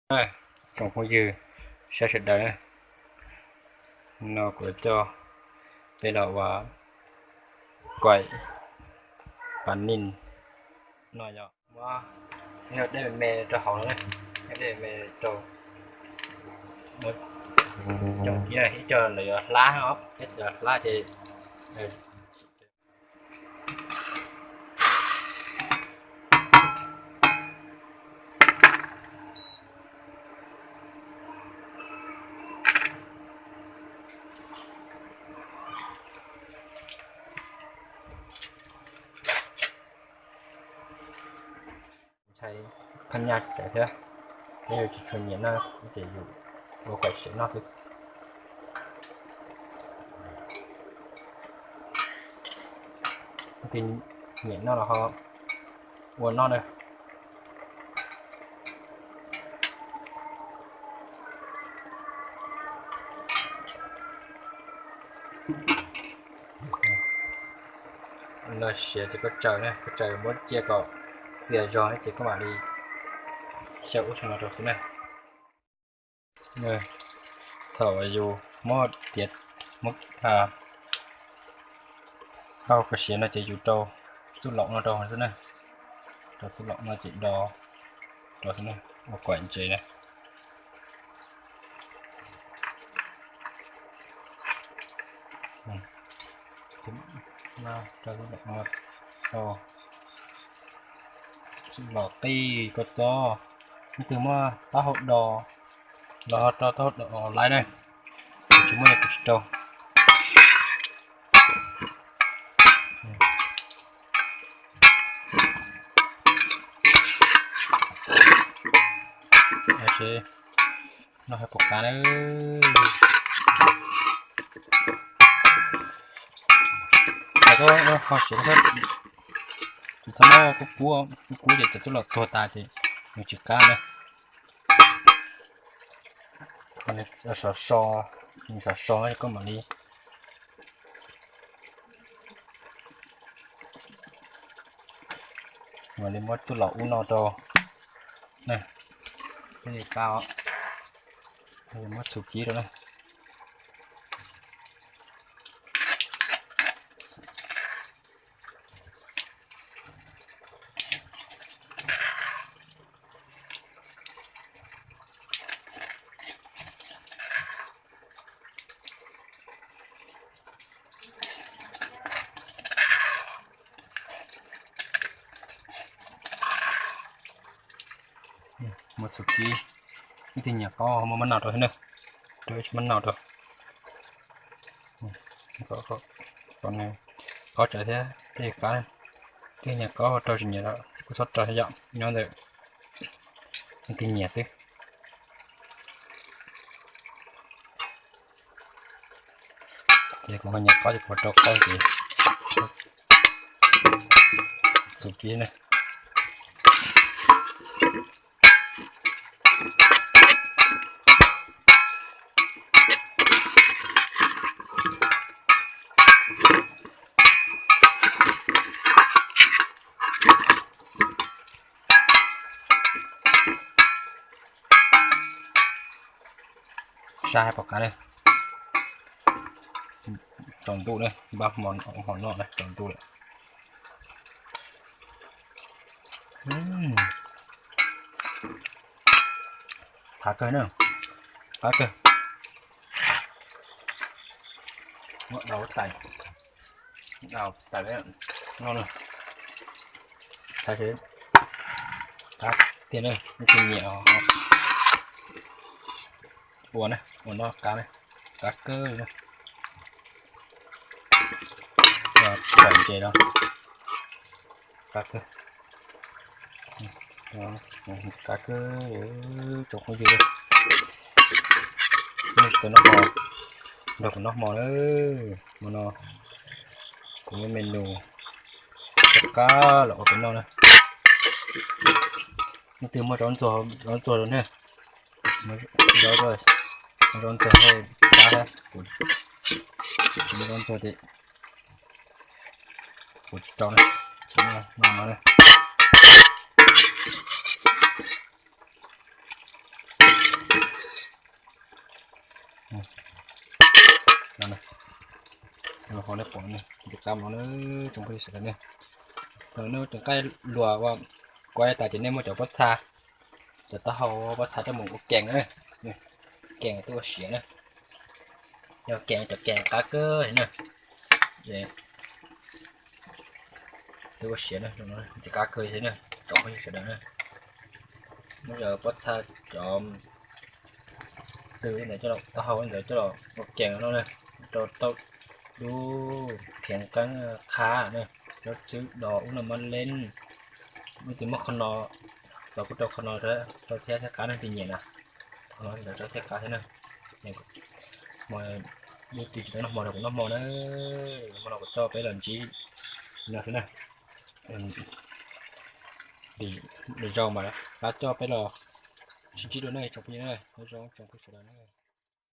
Tsoom phooj ywg sawv daws, no kuv coj peb los ua kaim pas nij no yog muab dej me me rau hauv no, dej me me rau, coj kib ib co lawv yuav hlab os, yuav hlab ces ntshai phab nyaj tsawv thiab, yog yus tsis tshua nyiam noj ces yus ua kaim siav noj xwb. Leej twg nyiam noj los ho ua noj na. Los siav ces koj tsaws na, koj tsaws muab cia kom txias zog ces koj mam li xyaw ub xyaw no rau xwb na. Thaum yus muab tiav, muab hau kaim siav no ces yus rau txuj lom no rau xwb na. Rau txuj lom no ces do rau xwb na, ua kaim ntses na. Rau txuj lom no rau, txuj lom qij koj txob, leej twg muaj taub hau do los ho rau taub hau do laiv na, tsis muaj yog kuv tsis rau. Noj hais pom qab na. Koj ho siav, tsis txhob muab kub kub, kub kub ces cov txuj lom tuag tas ces nws tsis qab na. Sov so, sov so koj mam li, mam li muab txuj lom ub no rau. Pab, muab txhuv kib rau na. Muab txhuv kib, ib tug nyiam qaub muab mab nau rau thiab na, rau ib tug mab nau rau. Qaub tsawv thiab tej qab, tej nyiam qaub rau tsis nyiam kuj txhob rau thiab yom, nyob ntawm ib tug nyiam xwb. Ces kuv ho nyiam qaub ces kuv rau qaub ces txhuv kib na. Sab hais pom qab ne. Tsaus ntuj ne, npaj hmo noj ne, tsaus ntuj lawm. Qab kawg na, qab kawg. Muab daus tais, daus tais no, qab tiag na, ib tug nyiam ua na, ua noj qab na, qab kawg li na. Kaim ntses no, qab kawg, qab kawg, tsoom phooj ywg, nej tsis tau noj hmo, nrog kuv noj hmo na. Hmo no kuv muab menu qab los ua peb noj na. Leej twg muaj zaub ntxuag, zaub ntxuag rau ne, zaub ntxuag, zaub ntxuag thiab, kuv tsis muaj zaub ntxuag ces kuv tsis rau na, tsis muaj no na. Qhov nej pom ntxim qab no na, tsoom phooj ywg sawv daws na. Thaum nej ua ceev nqaij luas ua kuav tas ces nej muab cov pob txha, cov taub hau pob txha coj mus ua kees na, kees twb ua siav na, yog kees cov kees qab kawg na, twb ua siav na, ntxim qab kawg thiab na, tsoom phooj ywg sawv daws na. Muab cov pob txha, cov tw ntawd coj los, taub hau ntawd coj los ua kees no na, rau tau lub kheev qeeb qhab na, cov txwb dos ub no mab leeb, ub tus muab qhov no, los kuj rau qhov no rau thiab thiab qab neeg ti nyiam na, qhov no rau thiab qab thiab na. Hmo, ib tug tsis tau noj hmo rau kuv noj hmo na, hmo no kuv coj peb los ntsib no xwb na. Lwm zaus mas pab coj peb los sib ntsib dua na tsoom phooj ywg na, nyob zoo tsoom phooj ywg sawv daws na.